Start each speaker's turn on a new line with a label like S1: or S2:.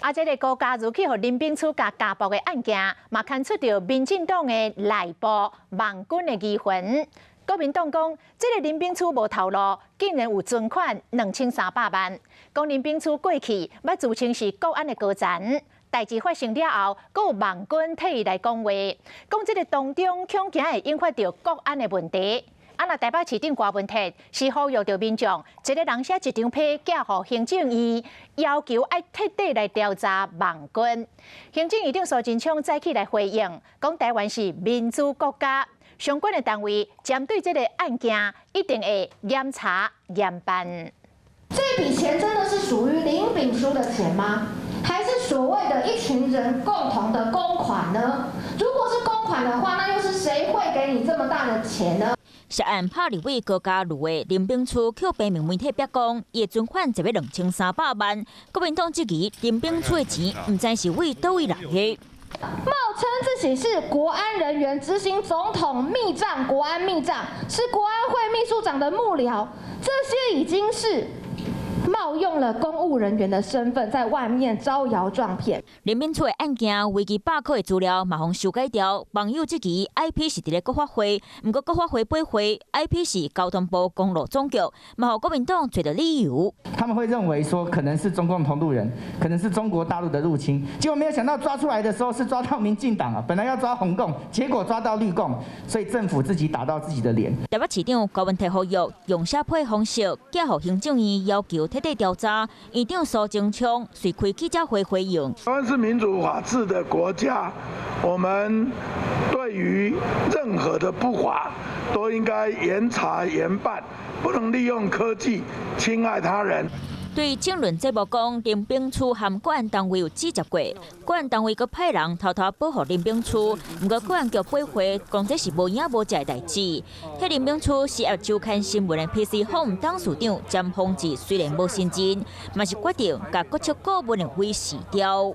S1: 啊，這个高嘉瑜去予林秉樞共家暴的案件，嘛牽出著民進黨的內部網軍的疑雲。國民黨講，這个林秉樞無頭路，竟然有存款2300萬。講林秉樞過去捌自稱是國安的高層，代誌發生了後，閣有網軍替伊來講話，講這个當中恐驚會引發著國安的問題。啊！若台北市長柯文哲是呼籲著民眾，一个人寫一張批，寄予行政院，要求愛徹底來調查網軍。行政院長蘇貞昌早起來回應，講台灣是民主國家，相關的單位針對這个案件一定會嚴查嚴辦。
S2: 這筆錢真的是屬於林秉樞的錢嗎？還是所謂的一群人共同的公款呢？如果是公款的話，那又是誰會給你這麼大的錢呢？
S3: 涉案拍立委高嘉瑜的林秉樞，予平面媒體逼供，伊的存款就欲2300萬。國民黨質疑林秉樞的錢，毋知是佇佗位來的。
S2: 冒稱自己是國安人員，執行總統密帳、國安密帳，是國安會秘書長的幕僚，這些已經是冒用了公務人員的身份，在外面招搖撞騙。
S3: 林秉樞的案件，維基百科的資料嘛予修改掉，網友質疑 IP 是佇咧國發會，毋過國發會背回 IP 是交通部公路總局，嘛予國民黨揣著理由。
S4: 他們會認為說可能是中共同路人，可能是中國大陸的入侵，結果沒有想到抓出來的時候是抓到民進黨啊！本來要抓紅共，結果抓到綠共，所以政府自己打到自己的臉。
S3: 台北市長柯文哲呼籲用寫批方式寄予行政院，要求徹底調查。院長蘇貞昌隨開記者會回應：
S5: 台灣是民主法治的國家，我們對於任何的不法都應該嚴查嚴辦，不能利用科技侵害他人。
S3: 對政論節目講，林秉樞和國安單位有指涉過，國安單位閣派人偷偷保護林秉樞，毋過國安局回回講這是無影無跡的代誌。彼林秉樞是葉周刊新聞的 PC Home 董事長詹宏志，雖然無承認，嘛是決定共國策顧問的位辭掉。